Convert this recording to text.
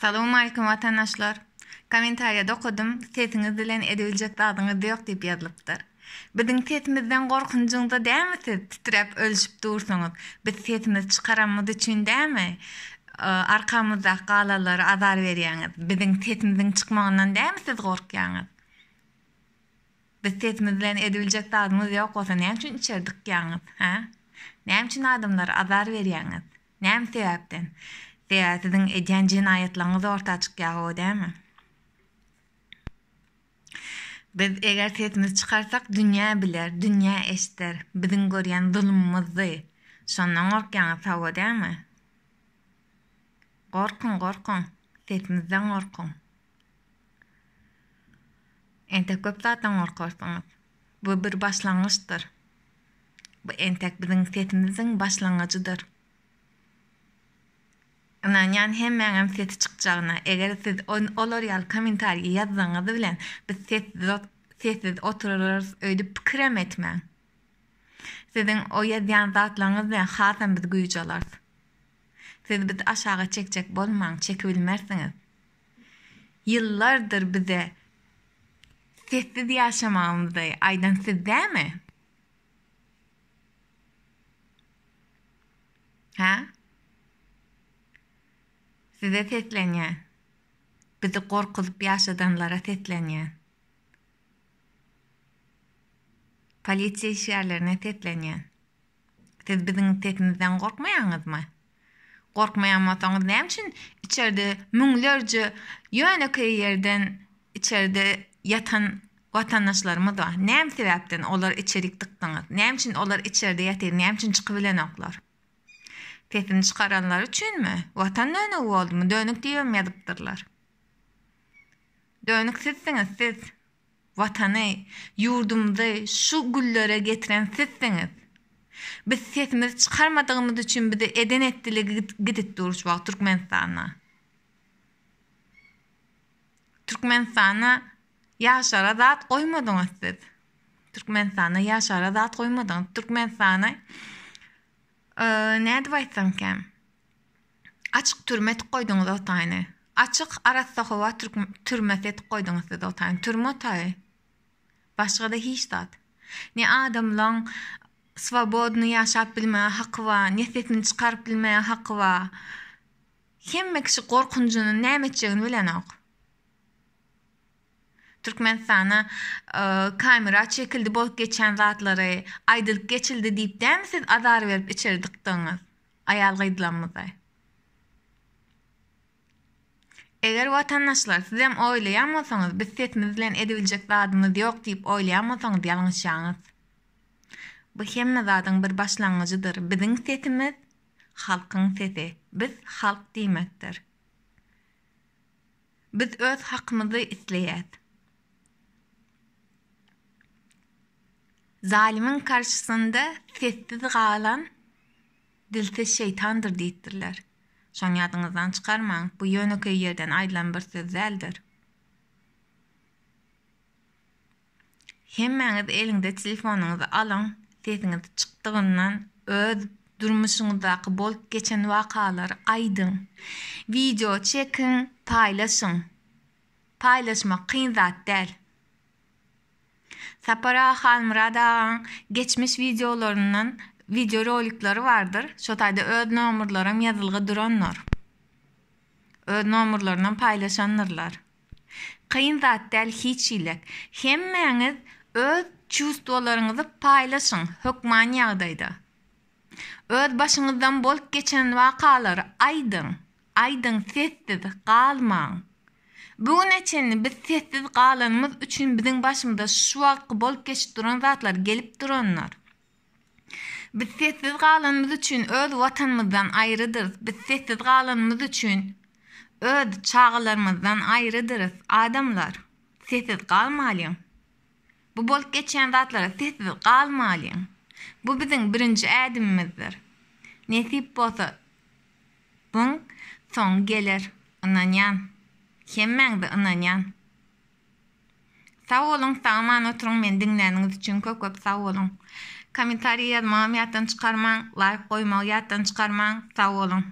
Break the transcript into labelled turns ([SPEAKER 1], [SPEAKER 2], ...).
[SPEAKER 1] Salowmalikim watandaşlar. Kommentariýada okadym, sesiňiz bilen edebiljek zadyňyz ýok diýip ýazylypdyr. Biziň sesimizden gorkunjyňda dämi siz titräp ölüşip dursuňyz? Biz sesimizi çykaranymyz üçin dämi arkamyzdaky galanlara azar berýäňiz? Biziň sesimiziň çykmagyndan dämi siz gorkýaňyz? Biz sesimiz bilen edebiljek zadymyz ýok bolsa näme üçin içeri dykýaňyz, hä? Näme üçin adamlara azar berýäňiz? Näme sebäpden? Sebäbi siziň edýän jenaýatlaryňyz orta çykýar o dämi? Biz eger sesimizi çykarsak dünýä biler, dünýä eşder biziň görýän zulumymyzy. Şondan gorkýaňyz hawa dämi? Gorkuň, gorkuň. Sesimizden gorkuň. Entek köp zatdan gorkarsyňyz. Bu bir başlangyçdyr. Bu entek biziň sesimiziň başlangyjydyr. Ynanýan hemmäňem sesi çykjagyna. Eger siz olar ýaly kommentariý ýazsaňyz bilen biz sessiz sessiz oturarys öýdüp pikirem etmäň. Siziň o ýazýan zatlaryňyz bilen hasam biz güýç alarys. Siz bizi aşaga çekjek bolmaň, çekibilmersiňiz. Ýyllardyr bize sessiz ýaşamagymyzy aýdan siz dämi? Hä? Size seslenýän. Bizi gorkuzyp ýaşadanlara seslenýän. Polisiýa işgärlerine seslenýän. Siz biziň sesimizden gorkmaýaňyzmy? Gorkmaýan bolsaňyz näme üçin içerde müňlerce ýönekeý ýerden içerde ýatan watandaşlarymyz bar. Näme sebäpden olary içerik dykdyňyz? Näme üçin olar içerde ýatyr? Näme üçin çykybilenoklar? Sesini çykaranlary üçinmi? Watan dönügi boldumy? Dönük diýibem ýazypdyrlar. Dönük sizsiňiz siz. Watany, ýurdumyzy şu güllere getiren sizsiňiz. Biz sesimizi çykarmadygymyz üçin bizi eden etdiligi gidip dur şu wagt Türkmenistanda. Türkmenistanda ýaşara zat goýmadyňyz siz. Türkmenistanda ýaşara zat goýmadyňyz. Türkmenistany nädip aýtsam kem? Açyk türme etip goýduňyz o taýyny. Açyk arassa howa türmesi etip goýduňyz siz o taýyny. Türme o taýy. Başga-da hiç zat. Ne adamlaň swobodny ýaşap bilmäge haky bar, ne sesini çykaryp bilmäge haky bar. Hemme kişi gorkunjyny näme etjegini bilenok. Türkmenistana kamera çekildi bolup geçen zatlary aýdylyp geçildi diýip dämi siz azar berip içeri dykdyňyz aýal gyzlarymyzy. Eger watandaşlar sizem oýlaýan bolsaňyz biz sesimiz bilen edebiljek zadymyz ýok diýip oýlaýan bolsaňyz ýalňyşýaňyz. Bu hemme zadyň bir başlangyjydyr. Biziň sesimiz halkyň sesi. Biz halk diýmekdir. Biz öz hakymyzy isleýäs. Zalymyň garşysynda sessiz galan dilsiz şeýtandyr diýipdirler. Şony ýadyňyzdan çykarmaň. Bu ýönekeý ýerden aýdylan bir söz däldir. Hemmäňiz eliňize telefonyňyzy alyň, sesiňiz çykdygyndan öz durmuşyňyzdaky bolup geçen wakalary aýdyň. Wideo çekiň, paýlaşyň. Paýlaşmak kyn zat däl. Sapar aga Halmyrat agaň geçmiş wideolaryndan wideorolikleri bardyr. Şo taýda öz nomerlaram ýazylgy durandyr. Öz nomerlarynam paýlaşandyrlar. Kyn zat däl hiç hili. Hemmäňiz öz çувствolaryňyzy paýlaşyň hökman ýagdaýda. Öz başyňyzdan bolup geçen wakalary aýdyň. Aýdyň sessiz galmaň. Bu güne çenli biz sessiz galanymyz üçin biziň başymyza şu wagtky bolup geçip duran zatlar gelip duranlar. Biz sessiz galanymyz üçin öz watanymyzdan aýrydyrys. Biz sessiz galanymyz üçin öz çagalarymyzdan aýrydyrys. Adamlar, sessiz galmalyň. Bu bolup geçýän zatlara sessiz galmalyň. Bu biziň birinji ädimimizdir. Nesip bolsa, buň soňy geler. Ynanýan. Hemmäňize ynanýan. Sag boluň sag-aman oturyň meni diňläniňiz üçin köp köp sag boluň. Kommentariý ýazmagam ýatdan çykarmaň, laýk goýmagy ýatdan çykarmaň sag boluň.